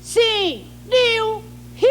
姓刘兄。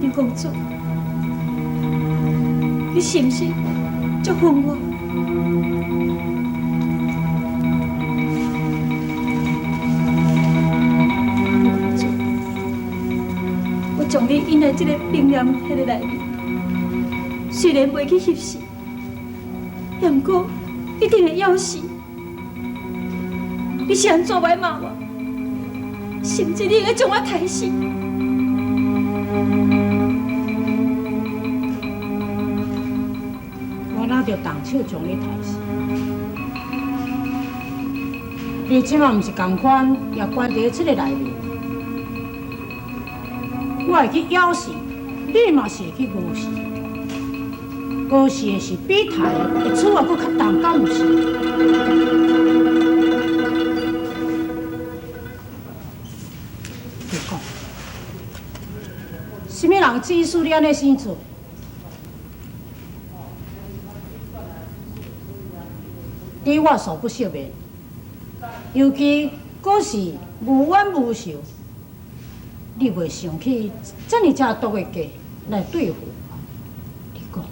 刘公子，你是毋是足恨我？刘公子，我将你引来这个冰凉彼个内面，虽然袂去翕死，也毋过一定会枵死。你是按怎歹骂我？甚至你会将我刣死？我哪著动手将你刣死？你这马毋是仝款，也关佇这个内面。我会去枵死，你嘛是会去饿死。饿死的是比刣的会处罚阁较重，敢毋是？你讲，啥物人指使你按呢生做？你我素不相面，尤其阁是无冤无仇，你袂想起遮尔遮毒的计来对付我？你讲，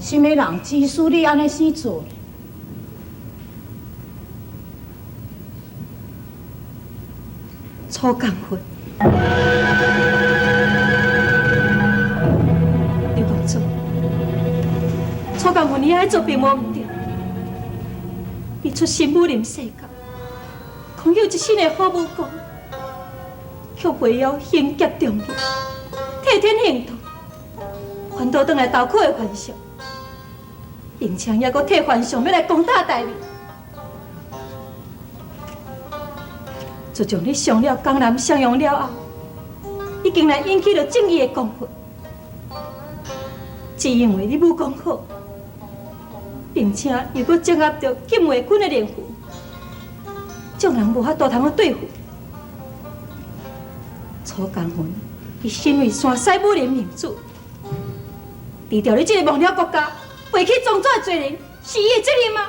啥物人指使你按呢生做呢？楚江云，刘公子，楚江云，你按呢做并无毋对。伊出身武林世家，空有一身的好武功，却袂晓行侠仗义、替天行道，反倒转来投靠的袁绍，并且犹阁替袁绍欲来攻打大明。自从你上了江南襄阳了后，已经来引起了正义的公愤。只因为你武功好，并且又阁掌握著禁卫军的灵符，众人无法度通去对付。楚江云，伊身为山西武林明主，除掉你这个亡了国家、背弃宗主的罪人，是伊的责任吗？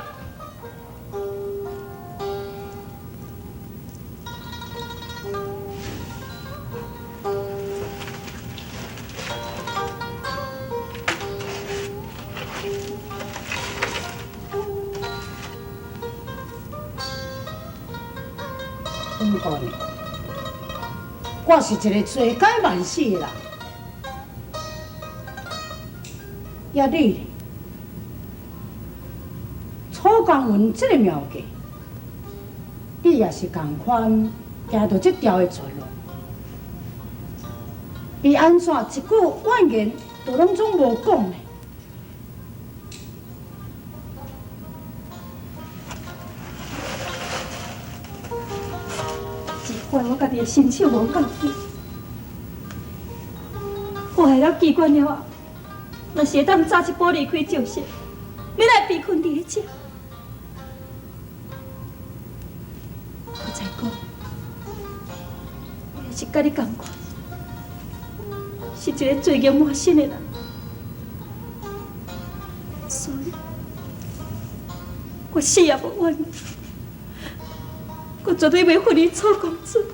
不过呢，我是一个罪该万死的人。抑你呢？楚江云这个妙计，你也是仝款行著这条的绝路。伊按怎一句怨言都拢总无讲呢？只怪我家己的身手无够紧，我害了机关了后，若是会当早一步离开石室，欲来被困伫咧遮。我再讲，我也是佮你仝款，是一个罪孽满身的人，所以，我死也无怨。我絕對袂恨你楚公子。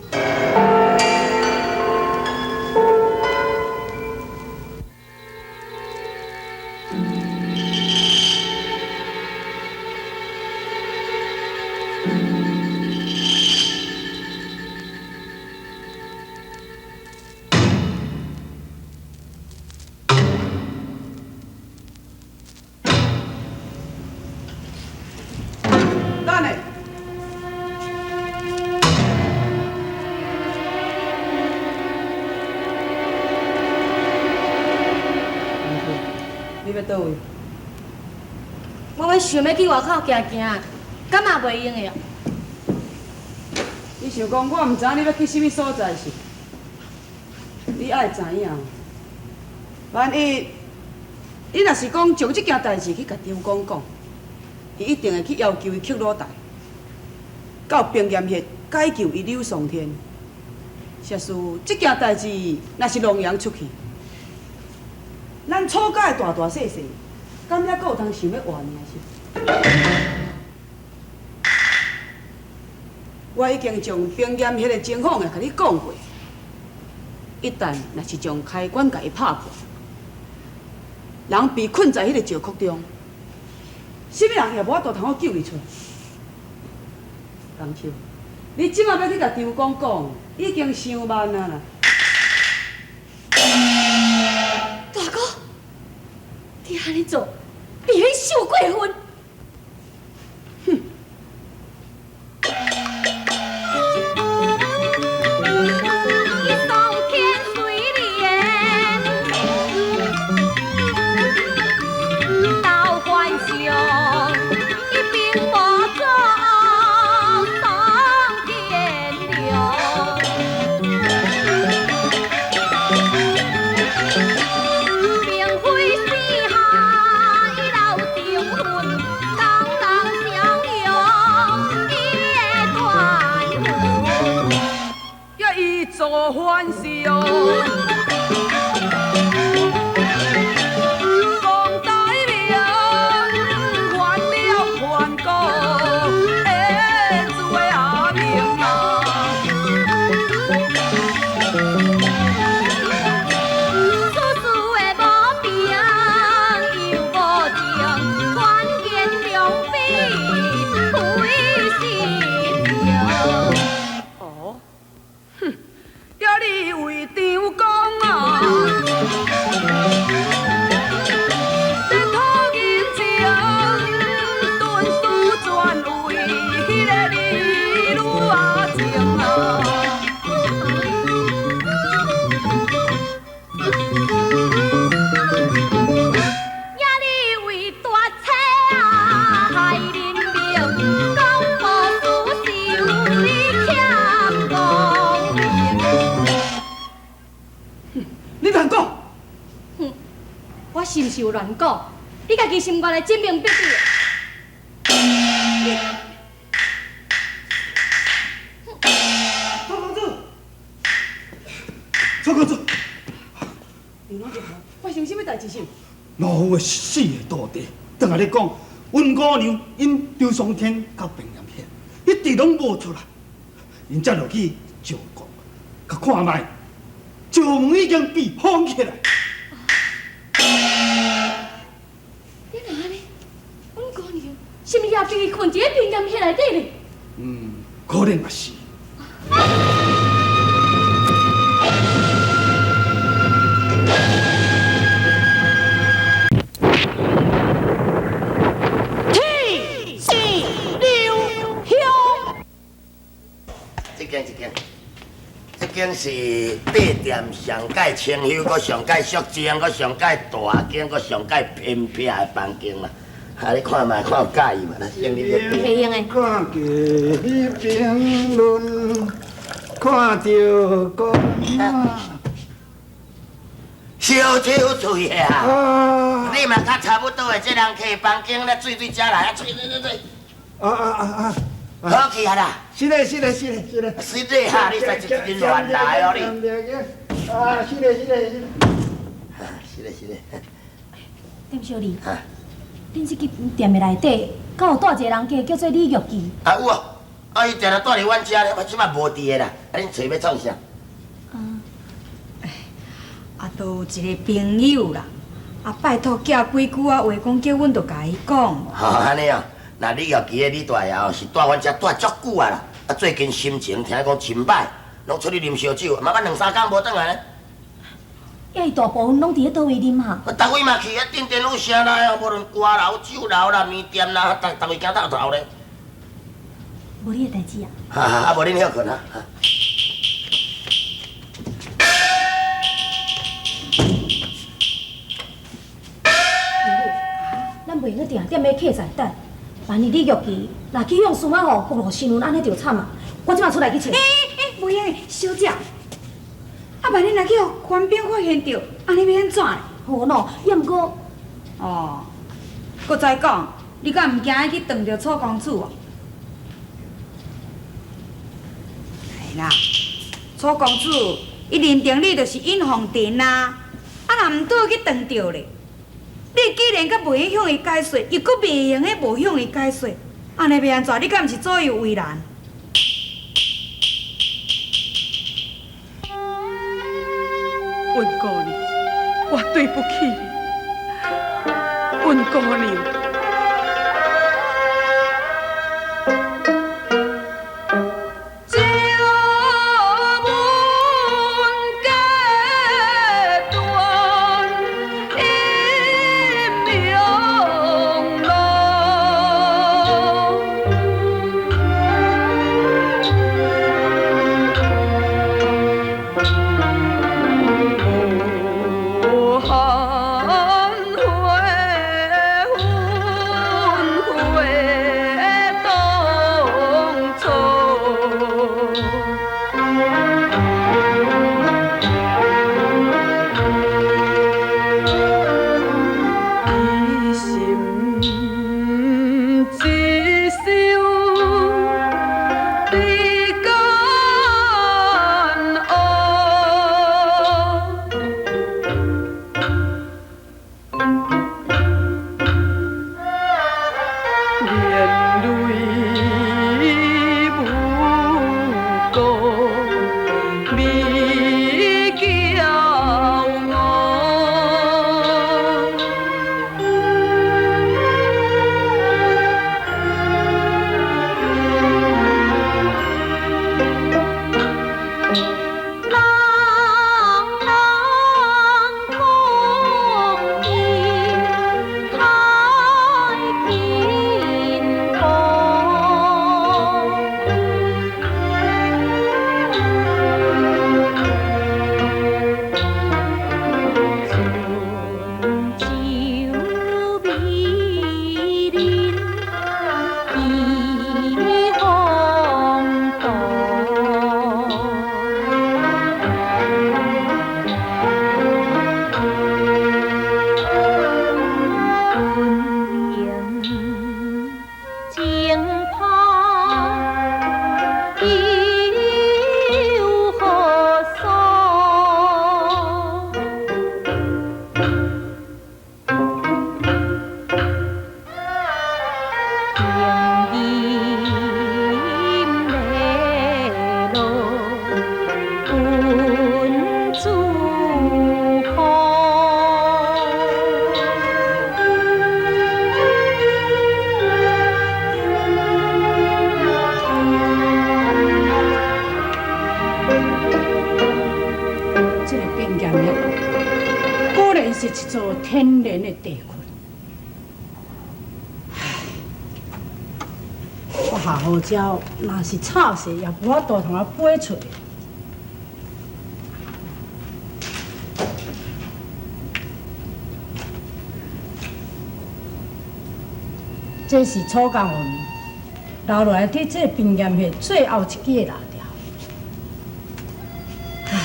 等下，你欲佗位？我欲想欲去外口行行，敢嘛袂用的哦？你想講我毋知影你欲去啥物所在是？你愛知影，萬一你若是講將這件代誌去共張公講，伊一定會去要求伊克魯台，到平岩穴解救伊柳松天。設使這件代誌若是攏揚出去，咱楚家的大大細細，敢猶閣有通想欲活命是？我已經將平岩穴的情況會共你講過，一旦若是將開關共伊拍破，人被困在彼个石窟中，啥物人也無法度通好救伊出來。江秋，你這馬欲去共張公講，已經傷慢啊啦！大哥，你按呢做，未免傷過分。我是毋是有亂講？你家己心願來證明比對。楚公子，楚公子，發生啥物代誌是？老夫的四个徒弟，轉來咧講，阮姑娘𪜶張松天佮平岩穴，一直攏無出來，𪜶才落去石國，佮看覓，石門已經被封起來。你若按呢，阮姑娘是毋是也被困佇咧平岩穴內底咧？嗯，可能也是。天時流香。這間這間，這間是八店上蓋清幽，閣上蓋肅靜，閣上蓋大間，閣上蓋偏僻的房間啦。啊，你看覓，看有佮意無？來，先你這邊。袂用的。看過彼評論，看著講啊。燒手喙的啊！你嘛較差不多的，這人客房間咧，水對遮來啊，水水水水。啊啊啊啊！好去啊啦！是嘞是嘞是嘞是嘞。是嘞哈，你實在真亂來哦你。啊，是嘞是嘞是嘞。是嘞是嘞。店小二，恁這間店的內底，敢有蹛一个人客叫做李玉琪？啊有啊，啊，伊定定蹛佇阮遮咧，我這擺無佇的啦。啊，恁揣欲創啥？啊，都有一个朋友啦，啊，拜託寄幾句仔話，講叫阮著共伊講。吼，按呢哦，若李玉琪的李大爺哦，是蹛阮遮蹛足久啊啦。啊，最近心情聽講真歹，攏出去啉燒酒，嘛捌兩三工無轉來咧。遐伊大部分攏佇咧佗位啉哈？啊，逐位嘛去，啊，鎮電府城內哦，無論歌樓、酒樓啦、麵店啦，逐逐位行透透咧。無你的代誌啊？哈哈，啊，無恁歇睏啊。咱袂用阁定踮咧客栈等，萬一李玉琪若去向司馬吼暴露身份，按呢就慘啊！我這馬出來去揣。欸欸，袂用的，小姐。啊，萬一若去予官兵發現著，按呢欲按怎？好喏，也毋過。哦，閣再講，你敢毋驚伊去撞著楚公子哦？係啦，楚公子伊認定你就是尹鳳亭啊，啊若毋拄去撞著咧，你既然閣袂用向伊解說，又閣袂用的無向伊解說，按呢欲按怎？你敢毋是左右為難？溫姑娘，我對不起你，溫姑娘。是一座天然的地窟。我下好鸟，若是插死也无法度通啊飞出来。这是楚江云留落来伫这冰岩下最后一支的蜡条。唉，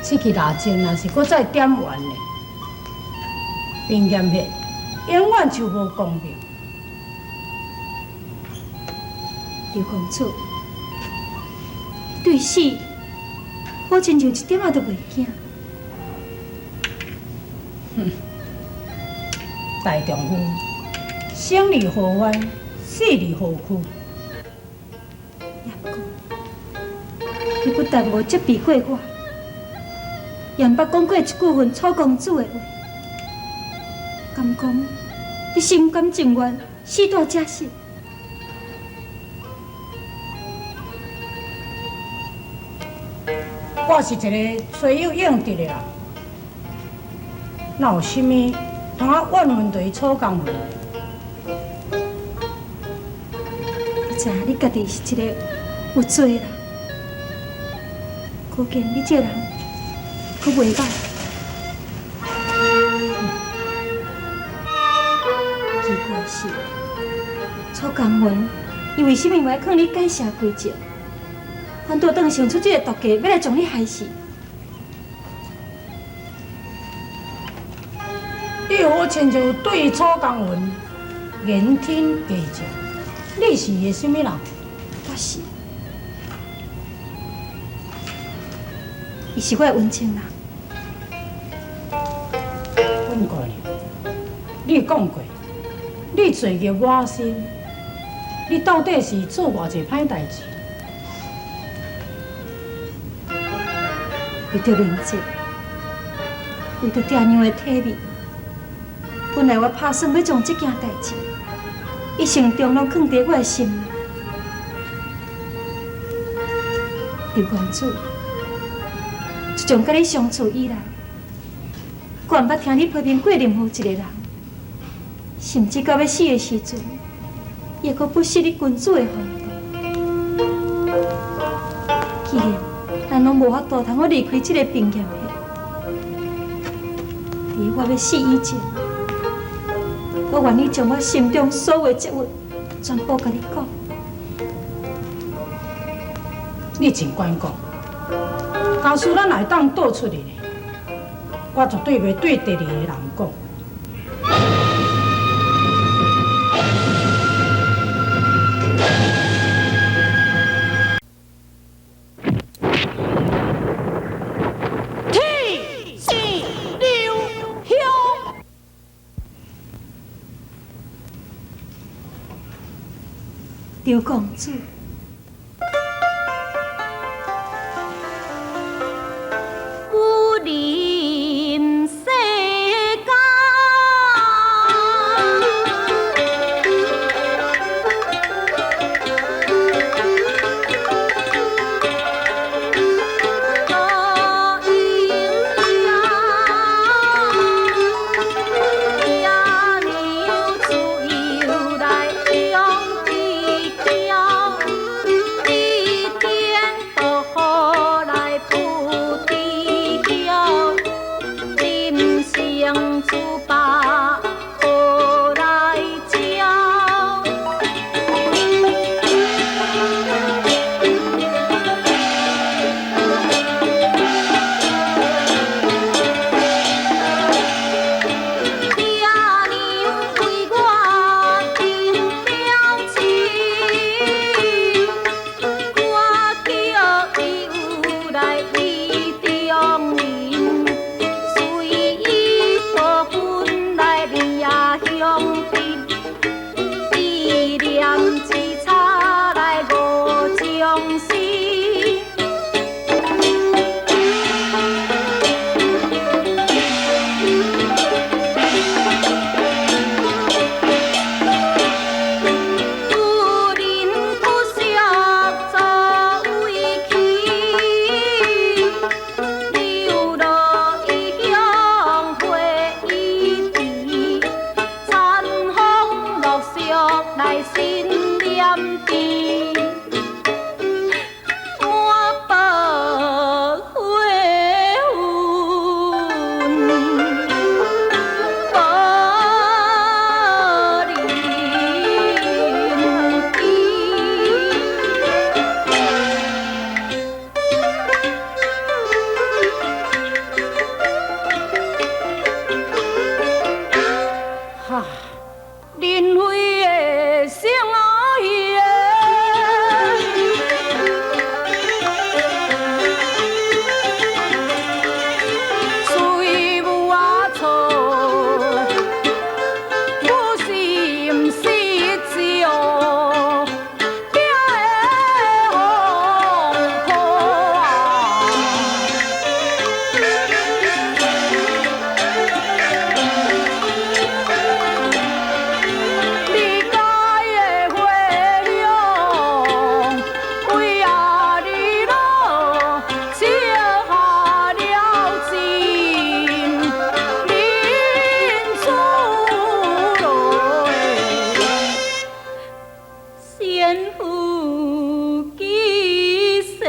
这支蜡烛若是阁再点完咧，冰岩下永远就无光明。刘公子，对死，我亲像一点仔都袂惊。哼，大丈夫，生离何冤，死死伫何区？也毋过，你不但无责备过我，也毋捌讲过一句恨楚公子的话。敢讲你心甘情愿死在这时？我是一个罪有应得的人，哪有啥物通啊怨恨对楚江云？你知影你家己是一个有罪的人，可见你这个人阁袂歹。奇怪是，楚江云伊为什么袂向你解释规则？反倒当想出这个毒计，欲来将你害死。你好亲像对楚江云言听计从，你是伊的啥物人？我是，伊是我的温情人。温姑娘，你讲过，你罪孽满身，你到底是做偌济歹代志？为著名节，为著爹娘的体面，本来我拍算欲将这件代志，一生中拢囥伫我的心内。刘公子，自从佮你相处以来，我毋捌听你批评过任何一个人，甚至到欲死的时阵，也阁不失你君子的风度。既然咱拢无法度通好离开这个病严县，伫我欲死以前，我愿意将我心中所有的积郁全部共你讲。你真悬讲，假使咱会当倒出去呢，我绝对袂对第二个人讲。刘公子。武林世间，多英雄，爷娘自幼来养比娇，一点都好来不知晓，人生自把好来教。爹娘为我定了亲，我叫伊有来意中人，随伊多分来掠乡亲，一念之差来误将心。武林不惜做委屈，流落异乡回忆地，餐风露宿来心念甜，满腹悔恨无人知。哈，林飞的生耶。天府幾世。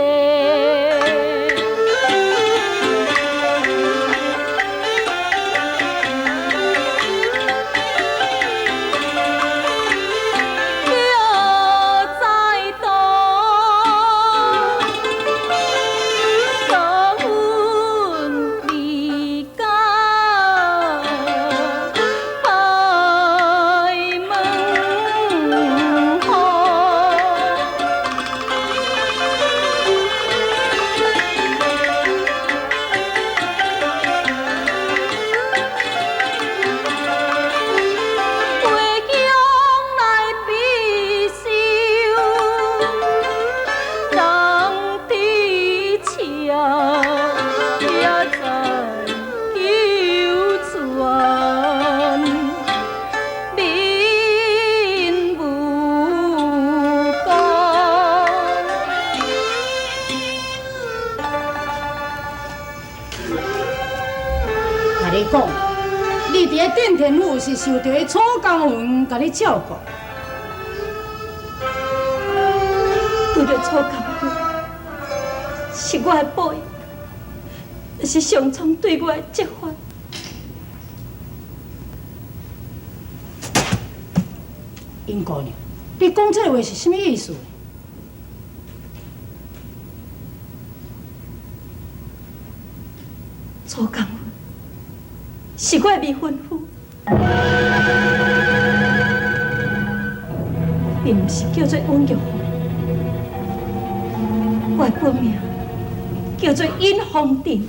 是受著彼楚江云共你照顾，拄著楚江云是我的报应，也是上苍对我的责罚。殷姑娘，你讲这话是啥物意思？楚江云是我的未婚夫。伊毋是叫做阮玉凤，我的本名叫做尹凤珍。